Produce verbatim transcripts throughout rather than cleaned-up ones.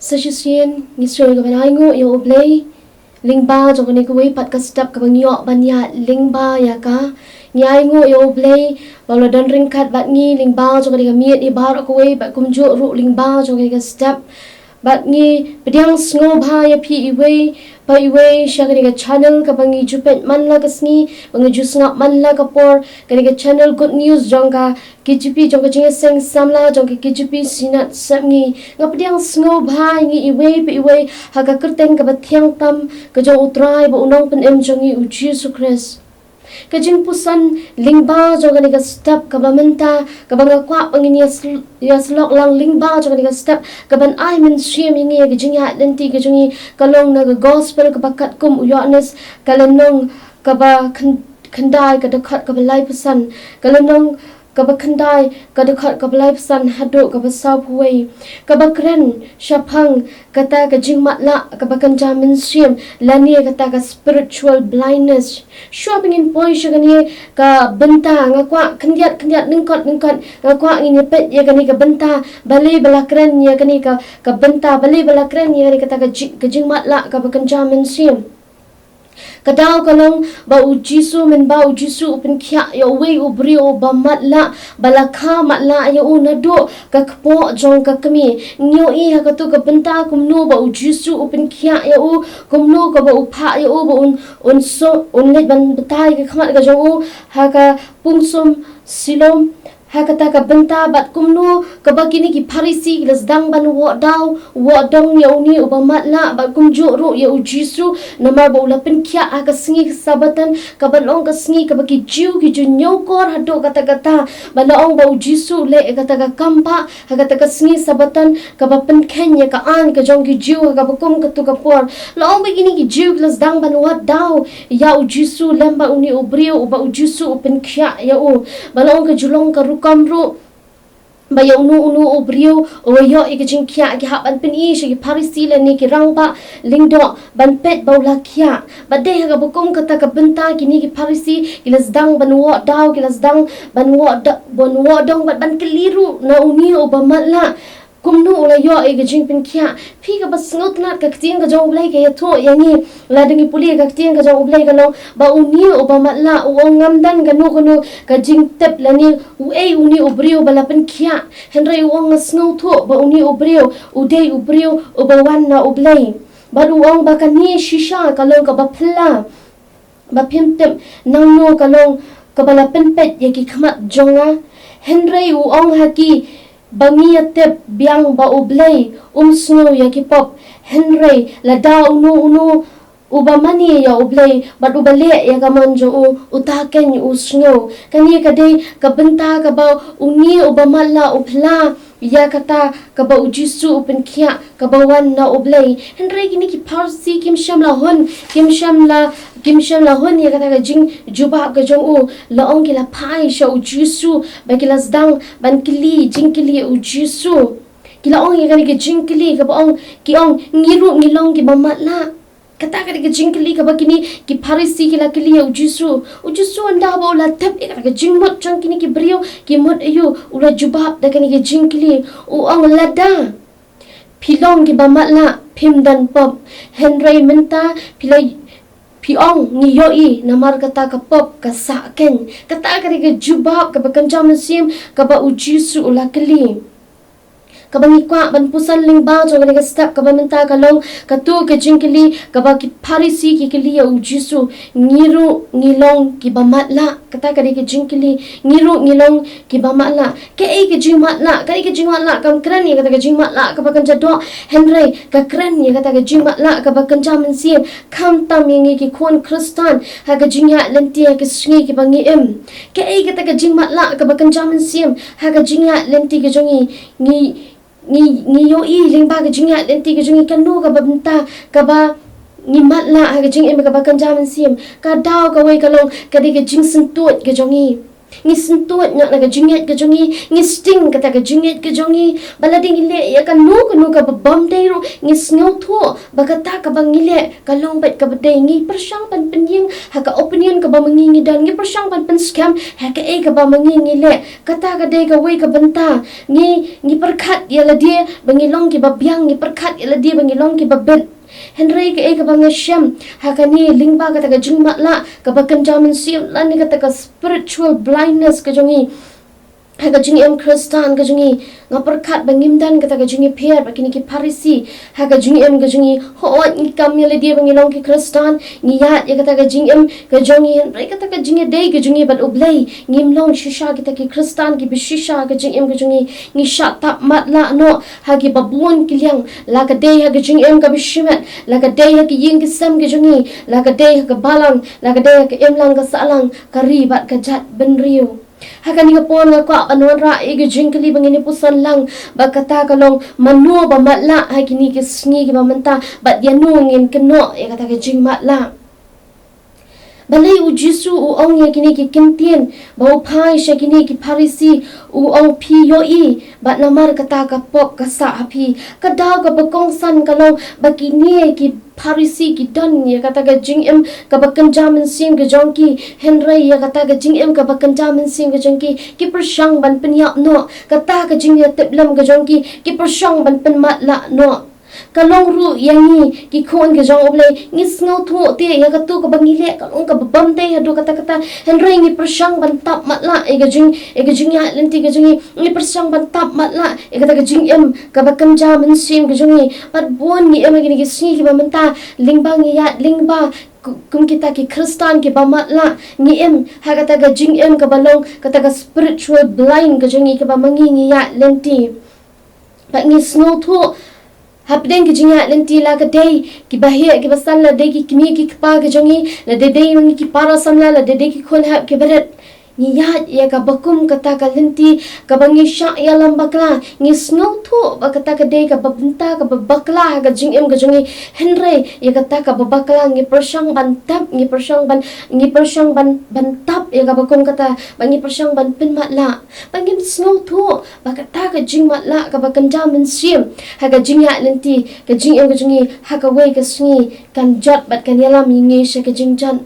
Sa shisien ngi sngewbha ban ainguh ïa U Blei lyngba jong kane kawei pat ka step kaba ngi ïoh ban ïaid lyngba ïa ka. Ngi ainguh ïa U Blei ba u la don ryngkat bad ngi lyngba jong kane ka miet i baroh kawei bad kumjuh ruh lyngba jong kane ka step. Bad ngi pdiang sngewbha ïa phi iwei pa iwei sha kane ka channel kaba ngi ju peit man la ka sngi, ba ngi ju sngap man la ka por, kane ka channel Good News jong ka K J P, jong ka Jingïaseng Samla jong ka K J P Synod Sepngi. Nga pdiang sngewbha ïa ngi iwei pa iwei ha ka kyrteng kaba thiang tam ka jong U Trai bad U Nongpynim jong ngi U Jisu Khrist. Ka jingpuson lyngba jong kane ka step kaba mynta kaba nga kwah ba ngin ïa sl-, ïa slok lang lyngba jong kane ka step kaban ai mynsiem ïa ngi ïa ka jingïaid lynti ka jong ngi ka long na ka gospel kaba katkum u Ïoannis ka lynnong kaba khyn-, khyndai ka dkhot kaba laiphew san, ka lynnong kaba khyndai ka dkhot kaba laiphew san haduh kaba sawphew wei, kaba kren shaphang kata ka jingmatlah kaba kynja mynsiem lane kata ka spiritual blindness. Shuwa ba ngin poi sha kane ka bynta nga kwah khyndiat khyndiat nyngkot nyngkot nga kwah ngin ïa peit ïa kane ka bynta balei ba la kren ïa kane ka, ka bynta balei ba la kren ïa kane kata ka ji-, ka jingmatlah kaba kynja mynsiem. Ka daw ka long ba U Jisu mynba U Jisu u pynkhiah ïa uwei u briew uba matlah ba la kha matlah ïa u naduh ka kpoh jong ka kmie. Ngi ïohi ha katu ka bynta kumno ba U Jisu u pynkhiah ïa u, kumno kaba u phah ïa u ba un, un so, un leit ban batai ka khmat ka jong u ha ka pungsum Silom. Ha kata ka bynta bad kumno kaba kine ki Pharisi ki la sdang ban wad daw wad dong ïa une uba matlah bad kumjuh ruh ïa U Jisu namar ba u la pynkhiah ha ka sngi ka Sabbaton kaba long ka sngi kaba ki Jiw ki ju ñiewkor haduh katta katta. Ba la ong ba U Jisu u leh ïa kata ka kam ba ha kata ka sngi Sabbaton kaba pynkheiñ ïa ka aiñ ka jong ki Jiw ha kaba kum katu ka por. La ong ba kine ki Jiw ki la sdang ban wad daw ïa U Jisu lem bad une u briew uba U Jisu u pynkhiah ïa u. Ba la ong ka ju long ka rukom ruh ba ïa uno uno u briew uba ïoh ïa ka jingkhiah ki hap ban pyni sha ki Pharisi lane ki rangbah lyngdoh ban peit ba u la khiah. Bad dei ha kaba kum kata ka bynta kine ki Pharisi ki la sdang ban wad daw, ki la sdang ban wad da-, ban wad dong bad ban kylli ruh na une uba matlah kumno u la ïoh ïa ka jingpynkhiah. Phi kaba sngewtynnat ka ktien ka jong U Blei ka ïathuh ïa ngi. Lada ngi pule ka ktien ka jong U Blei ka long ba une uba matlah u ong ngam don kano kano ka jingtip lane uei une u briew ba la pynkhiah. Hynrei u ong nga sngewthuh ba une u briew u dei u briew uba wan na U Blei. Bad u ong ba kane shisha ka long kaba phylla. Ba phim tip nangno ka long kaba la pynpeit ïa ki khmat jong nga. Hynrei u ong ha ki ba ngi ïatip biang ba U Blei um sngew ïa ki pop. Hynrei lada uno uno uba mane ïa U Blei bad uba leh ïa ka mon jong u, uta keiñ u sngew. Kane ka dei ka bynta kaba une uba matlah u phylla ïa kata kaba U Jisu u pynkhiah kaba wan na U Blei. Hynrei kine ki Pharisi kim shym la hun, kim shym la, kim shym la hun ïa kata ka jingjubab ka jong u. La ong ki la phai sha U Jisu ba ki la sdang ban kylli jingkylli U Jisu. Ki la ong ïa kane ka jingkylli kaba ong, ki ong ngi ruh ngi long kiba matlah. Kata ka dei ka jingkylli kaba kine ki Pharisi ki la kylli ïa U Jisu. U Jisu ynda ba u la tip ïa kata ka jingmut jong kine ki briew, ki mut aïu, u la jubab da kane ka jingkylli. U ong lada phi long kiba matlah phim don pop. Hynrei mynta phi la, phi ong ngi ïohi namar kata ka pop ka sah keiñ. Kata ka dei ka jubab kaba kynja mynsiem kaba U Jisu u la kylli. Kaba ngi kwah ban puson lyngba jong kane ka step kaba mynta ka long katu ka jingkylli kaba ki Pharisi ki kylli ïa U Jisu, ngi ruh ngi long kiba matlah. Kata ka dei ka jingkylli, ngi ruh ngi long kiba matlah. Kaei ka jingmatlah? Kaei ka jingmatlah? Kam kren ïa kata ka jingmatlah kaba kynja doh, hynrei ka kren ïa kata ka jingmatlah kaba kynja mynsiem. Khamtam ïa ngi ki khun Khristan ha ka jingïaid lynti ha ki sngi kiba ngi im. Kaei kata ka jingmatlah kaba kynja mynsiem ha ka jingïaid lynti ka jong ngi? Ngi, ngi, ngi ïohi lyngba ka jingïaid lynti ka jong ngi kano kaba bynta kaba ngi matlah ha ka jingim kaba kynja mynsiem? Ka daw kawei ka long ka dei ka jingsyntuid ka jong ngi. Ngi syntuid noh na ka jingngeit ka jong ngi, ngi sting kata ka jingngeit ka jong ngi, ba lada ngi leh ïa kano kano kaba bymdei ruh, ngi sngewthuh ba kata kaba ngi leh ka long beit kaba dei. Ngi pyrshang ban pynïeng ha ka opinion kaba ma ngi ngi don, ngi pyrshang ban pynskhem ha kaei kaba ma ngi ngi leh. Kata ka dei kawei ka bynta. Ngi, ngi pyrkhat ïa lade ba ngi long kiba biang, ngi pyrkhat ïa lade ba ngi long kiba bit. Hynrei kaei kaba nga shem ha kane lyngba kata ka jingmatlah kaba kynja mynsiem lane kata ka spiritual blindness ka jong ngi ha ka jingim Khristan ka jong ngi, nga pyrkhat ba ngim don kata ka jingïapher bad kine ki Pharisi ha ka jingim ka jong ngi. Hooid, ngi kam ïa lade ba ngi long ki Khristan, ngi ïaid ïa kata ka jingim ka jong ngi, hynrei kata ka jingïadei ka jong ngi bad U Blei, ngim long shisha kita ki Khristan kiba shisha ha ka jingim ka jong ngi. Ngi shah tap matlah noh ha kiba bun ki liang, la ka dei ha ka jingim kaba shimet, la ka dei ha ka ïing ka sem ka jong ngi, la ka dei ha ka balang, la ka dei ha ka imlang ka sahlang, ka ri bad ka jaitbynriew. Ha kane ka por nga kwah ban wanrah ïa ka jingkylli ba ngin ïa puson lang, ba kata ka long, mano ba matlah ha kine ki sngi kiba mynta, bad ïano ngin kynnoh ïa kata ka jingmatlah. Balei U Jisu u ong ïa kine ki ktien, ba u phai sha kine ki Pharisi, u ong, phi ïohi ba namar kata ka pop ka sah ha phi? Ka daw kaba kongsan ka long ba kine ki Pharisi ki don ïa kata ka jingim kaba kynja mynsiem ka jong ki, hynrei ïa kata ka jingim kaba kynja mynsiem ka jong ki, ki pyrshang ban pynïap noh. Kata ka jingïatiplem ka jong ki, ki pyrshang ban pynmatlah noh. Ka long ruh ïa ngi ki khun ka jong U Blei, ngi sngewthuh te ïa kato kaba ngi leh ka long kaba bymdei haduh katta katta, hynrei ngi pyrshang ban tap matlah ïa ka jing, ïa ka jingïaid lynti ka jong ngi, ngi pyrshang ban tap matlah ïa kata ka jingim kaba kynja mynsiem ka jong ngi. Bad bun ngi im ha kine ki sngi kiba mynta, lyngba ngi ïaid lyngba ku-, kum kita ki Khristan kiba matlah, ngi im ha kata ka jingim kaba long kata ka spiritual blind ka jong ngi kaba ma ngi ngi ïaid lynti. Bad ngi sngewthuh hapdeng ka jingïaid lynti, la ka dei kiba heh kiba san, la dei ki kmie ki kpa ka jong ngi, la dei dei ma ngi ki para samla, la dei dei ki khun hep kiba rit, ngi ïaid ïa kaba kum kata ka lynti kaba ngi shah ïalam bakla. Ngi sngewthuh ba kata ka dei kaba bynta kaba bakla ha ka jingim ka jong ngi, hynrei ïa kata kaba bakla ngi pyrshang ban tap, ngi pyrshang ban, ngi pyrshang ban, ban tap ïa kaba kum kata, ba ngi pyrshang ban pynmatlah. Ba ngim sngewthuh ba kata ka jingmatlah kaba kynja mynsiem ha ka jingïaid lynti ka jingim ka jong ngi ha kawei ka sngi kan jot bad kan ïalam ïa ngi sha ka jingjot.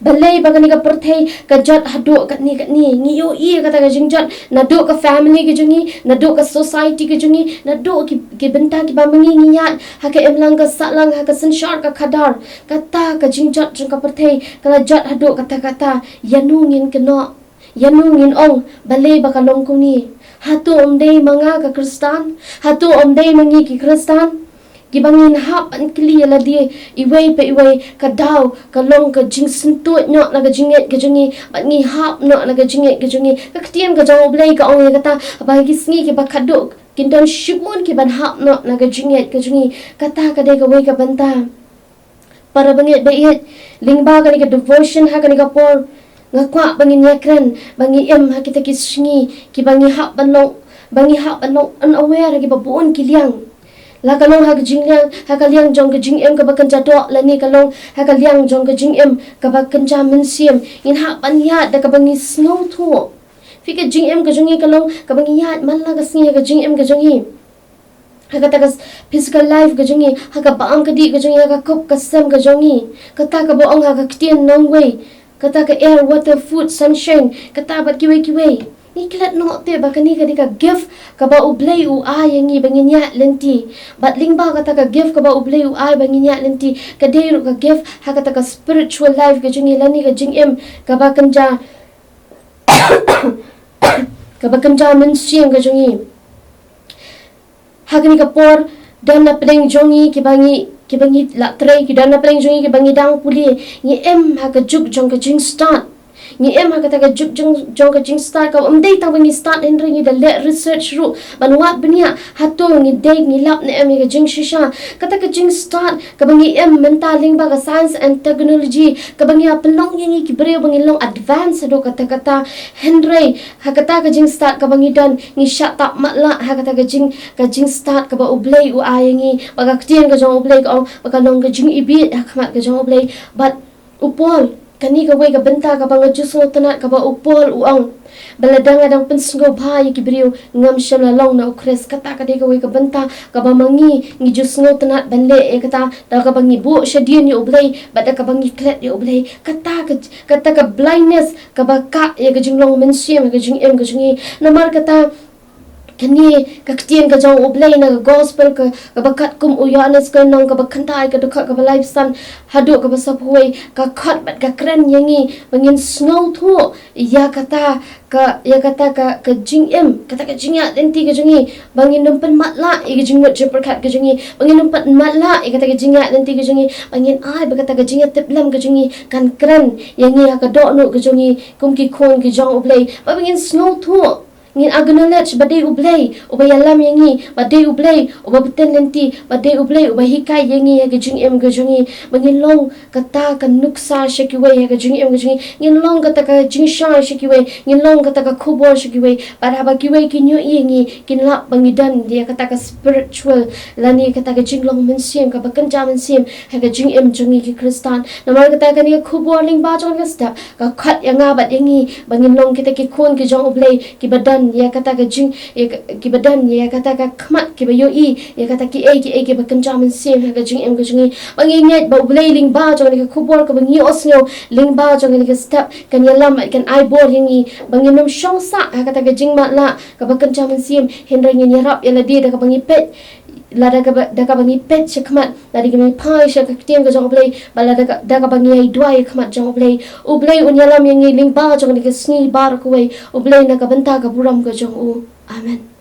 Balei ba kane ka pyrthei ka jot haduh katne katne? Ngi ïohi kata ka jingjot naduh ka family ka jong ngi, naduh ka society ka jong ngi, naduh ki, ki bynta kiba ma ngi ngi ïaid ha ka imlang ka sahlang, ha ka synshar ka khadar. Kata ka jingjot jong ka pyrthei ka la jot haduh katta katta. Ïano ngin kynnoh? Ïano ngin ong, balei ba ka long kumne? Hato ym dei ma nga ka Khristan? Hato ym dei ma ngi ki Khristan kiba ngin hap ban kylli ïa lade iwei pa iwei? Ka daw ka long ka jingsyntuid noh na ka jingngeit ka jong ngi, bad ngi hap noh na ka jingngeit ka jong ngi. Ka ktien ka jong U Blei ka ong ïa kata, ba ha ki sngi kiba khadduh kin don shibun kiban hap noh na ka jingngeit ka jong ngi. Kata ka dei kawei ka bynta. Para bangeit ba ïeit, lyngba kane ka devotion ha kane ka por, nga kwah ba ngin ïakren ba ngi im ha kita ki sngi kiba ngi hap ban long, ba ngi hap ban long unaware ha kiba bun ki liang. La ka long ha ka jingliang, ha ka liang jong ka jingim kaba kynja doh, lane ka long ha ka liang jong ka jingim kaba kynja mynsiem, ngin hap ban ïaid da kaba ngi sngewthuh. Phi, ka jingim ka jong ngi ka long kaba ngi ïaid man la ka sngi ha ka jingim ka jong ngi. Ha kata ka s-, physical life ka jong ngi, ha ka ba-am ka dih ka jong ngi, ha ka kup ka sem ka jong ngi. Kata kaba ong ha ka ktien nongwei, kata ka air, water, food, sunshine, kata bad kiwei kiwei. Ngi klet noh te ba kane ka dei ka gift kaba U Blei u ai ïa ngi ba ngin ïaid lynti. Bad lyngba kata ka gift kaba U Blei u ai ba ngin ïaid lynti, ka dei ruh ka gift ha kata ka spiritual life ka jong ngi, lane ka jingim kaba kynja, kaba kynja mynsiem ka jong ngi. Ha kane ka por, don na pdeng jong ngi kiba ngi, kiba ngi la trei, ki don na pdeng jong ngi kiba ngi dang pule. Ngi im ha ka juk jong ka jingstad. Ngi im ha kata ka juk jong, jong ka jingstad, kaba ym dei tang ba ngi stad, hynrei ngi da leh research ruh ban wad bniah hato ngi dei, ngi lap ne em ïa ka jingshisha. Kata ka jingstad kaba ngi im mynta lyngba ka science and technology, kaba ngi ïa pynlong ïa ngi ki briew ba ngin long advance haduh katta katta, hynrei ha kata ka jingstad kaba ngi don, ngi shah tap matlah ha kata ka jing, ka jingstad kaba U Blei u ai ïa ngi. Ba ka ktien ka jong U Blei ka ong ba ka long ka jingibit ha khmat ka jong U Blei. Bad u Paul Kane kawei ka bynta kaba nga ju sngewtynnat, kaba u Paul u ong ba lada nga dang pynsngewbha ïa ki briew, ngam shym la long na u Khrist. Kata ka dei kawei ka bynta kaba ma ngi ngi ju sngewtynnat ban leh ïa kata, da kaba ngi buh shadien ïa u Blei bad da kaba ngi klet ïa u Blei. Kata ka, kata ka blindness kaba kah ïa ka jinglong mynsiem, ïa ka jingim ka jong ngi. Namar kata, kane ka ktien ka jong u Blei na ka gospel ka, kaba katkum u Ïoannis ka lynnong kaba khyndai, ka dkhot kaba laiphew san haduh kaba saphew wei, ka khot bad ka kren ïa ngi ba ngin sngewthuh ïa kata ka, ïa kata ka, ka jingim, kata ka jingïaid lynti ka jong ngi, ba ngin ym pynmatlah ïa ka jingmut jingpyrkhat ka jong ngi, ba ngin ym pynmatlah ïa kata ka jingïaid lynti ka jong ngi, ba ngin ai ba kata ka jingïatiplem ka jong ngi kan kren ïa ngi ha ka dohnud ka jong ngi kum ki khun ki jong u Blei, ba, ba ngin sngewthuh, ngin acknowledge ba dei u Blei uba ïalam ïa ngi, ba dei u Blei uba bteng lynti, ba dei u Blei uba hikai ïa ngi ha ka jingim ka jong ngi, ba ngin long kata ka nuksa sha kiwei ha ka jingim ka jong ngi, ngin long kata ka jingshai sha kiwei, ngin long kata ka khubor sha kiwei, bad haba kiwei kin ïohi ïa ngi kin lap ba ngi don ïa kata ka spiritual lane kata ka jinglong mynsiem kaba kynja mynsiem ha ka jingim jong ngi ki Khristan. Namar kata kane ka khubor lyngba jong ka step ka khot ïa nga bad ïa ngi ba ngin long kita ki khun ki jong u Blei kiba don ïa kata ka jing, ïa ka, kiba don ïa kata ka khmat kiba ïohi ïa kata kiei kiei kiba kynja mynsiem ha ka jingim ka jong ngi. Ba ngi ngeit ba u Blei lyngba jong kane ka khubor kaba ngi ïohsngew lyngba jong kane ka step kan ïalam bad kan ai bor ïa ngi ba ngin ym shong sah ha kata ka jingmatlah kaba kynja mynsiem, hynrei ngin ïarap ïa lade da kaba ngi peit, lada kaba, da kaba ngi peit shakhmat, lada kaba ngi phai sha ka ktien ka jong u Blei, bad lada ka, da kaba ngi ïai duwai ha khmat jong u Blei. U Blei un ïalam ïa ngi lyngba jong kane ka sngi baroh kawei, u Blei na ka bynta ka burom ka jong u. Amen.